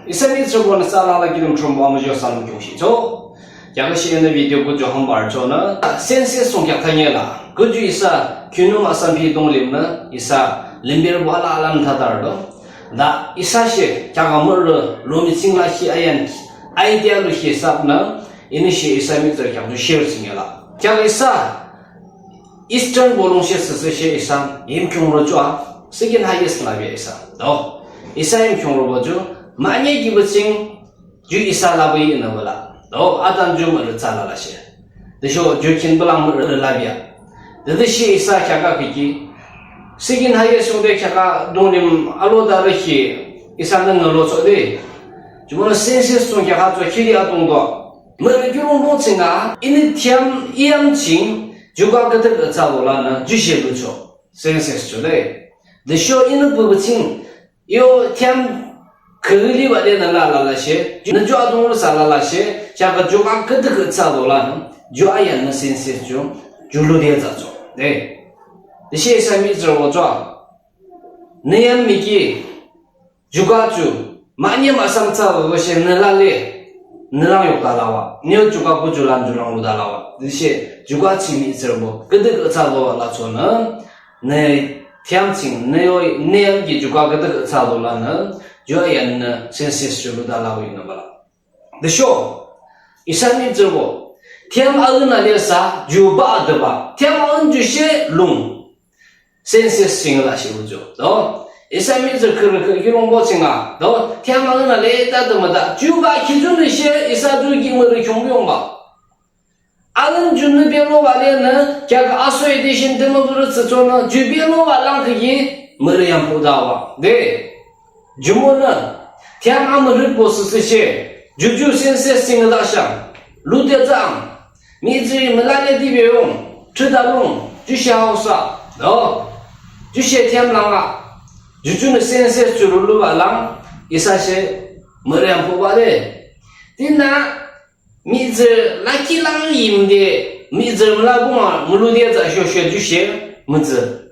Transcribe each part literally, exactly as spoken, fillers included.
Isa mihtsürübonü tsü alala kilim Thrünpuh amuzho sanung khiungshihcho. Yakashe nü video kuju hambah arüchonü, census thsungkheak thaniela kuju isa khinu mahsam pi dunglimnü isa limberübo alala müthadarüdo. Tha isa she kheakü mürü lomi ching lakhi ayan idea lukhi hisapnü, inü she isa mihtsürü kheak ju share thsungkheak la. Kheakü isa Eastern bolung she thsüthsü she isa Yimkhiungrü ju a second highest labeah isa. To isa Yimkhiungrübo ju mahne kipü ching ju isa labeah inü bala. To adan ju mürü tsü alala she, tüsho ju khin bala mürü labeah. Tütüshe isa kheakü kiki second highest thsungde kheakü dunglim alodarü ki isanü ngülochoh de. Jumonü census thsungkheak ha ju khiri adungto. Mürü kiulongbo ching a inü thiyam i yam ching ju ka küdükhüh tsü alo lanü ju she lucho, census ju le. Tüsho inü püpü ching yo thiyam khüli bade nü la alala she, nü ju adungrü thsü alala she, kheakü ju ka küdükhüh tsü alo lanü ju ayannü census ju ju lude thsacho de. Tüshe isa mihtsürübo ju a, nü yam miki ju ka ju mahne mahsam thsü alo she nü lale, nü lang yukde lawa, nü yo ju ka kuju lan ju lang lude lawa. Tüshe ju ka ching mihtsürübo küdükhüh thsü alo lachonü, nü thiyam ching nü yo, nü yam ki ju ka küdükhüh thsü alo lanü ju ayannü census ju lude lawa inü bala. Tüsho isa mihtsürübo thiyam aün a le thsa ju bah de bah, thiyam aün ju she lung census ching la she ujo. To isa mihtsürü khürü khürü kiulongbo ching a, to thiyam aün a le ta de müda ju bah ki junü she isa ju ki mürü khiung yong bah. Aün junü belo bah lenü kheakü association de mübürü thsüchonü ju belo bah lang kiki mürü yam phuda bah de. Jumonü thiyam amürhütbo thsüthsü she ju ju census ching la shang lude thsang, mihtsürü mülale dibe yong, thüda lung, ju she haosa, to ju she thiyam lang a ju junü census ju lulu bah lang isa she mürü yam phu bah de. Tinü mihtsürü lakhi lang yimde, mihtsürü müla buma mülude thsasho she ju she mütsü.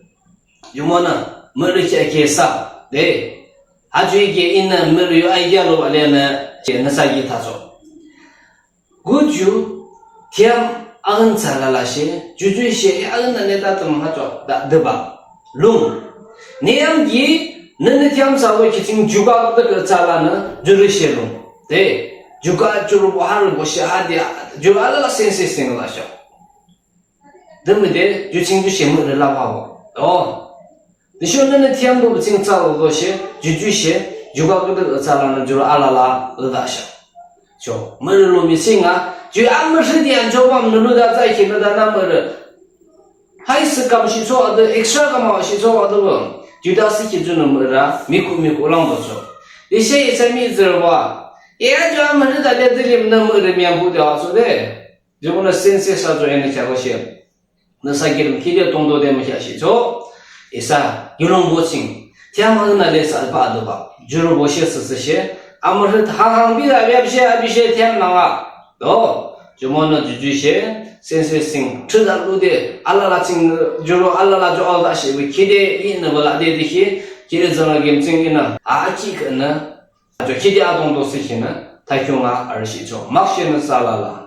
Jumonü mürü kheakü sa de. Ha ju ike inü mürü yo idea lo bah lenü she nüsa ki thsacho. Kuju thiyam aün thsü alala she ju ju she aün a le ta tüm ha ju da de bah lung. Nü yam ki nünü thiyam thsü alo ki ching ju ka küdükhüh thsü lanü jurü she lung de. Ju ka jurübo harübo she ha de, jurü alala census ching la sho. Tümüde ju ching ju she mürü la bah bah. To tüsho nünü thiyam püpü ching thsü alo to she ju ju she ju ka küdükhüh thsü lanü jurü alala lude sho. Cho mürü lomi ching a ju amürhüt yancho bam nü lude thsakhi nü thanü mürü hai sü kam shicho ato, extra kam a shicho ato bam. Ju ta thsükhi junü mürü a miku miku lang to cho. Tüshe isa mihtsürübo a, ya ju amürhüt a le dilim nü mürü miyam phude aso de. Jumonü census a ju inü kheakü she nüsa kilim khide tongdo de mükheahshihcho. Isa kiulongbo ching thiyam aün a le thsü bah de bah, jurübo she thsüthsü she amürhüt hang hang bide api she api she thiyam lang a. To jumonü ju ju she census ching thüda lude alala ching jurü alala ju alde she khide inü bala de de ki, khide thsüna kim ching inü a ki künü ju khide adungto thsükhinü thakhiung a arüshihcho. Makshe nüsa alala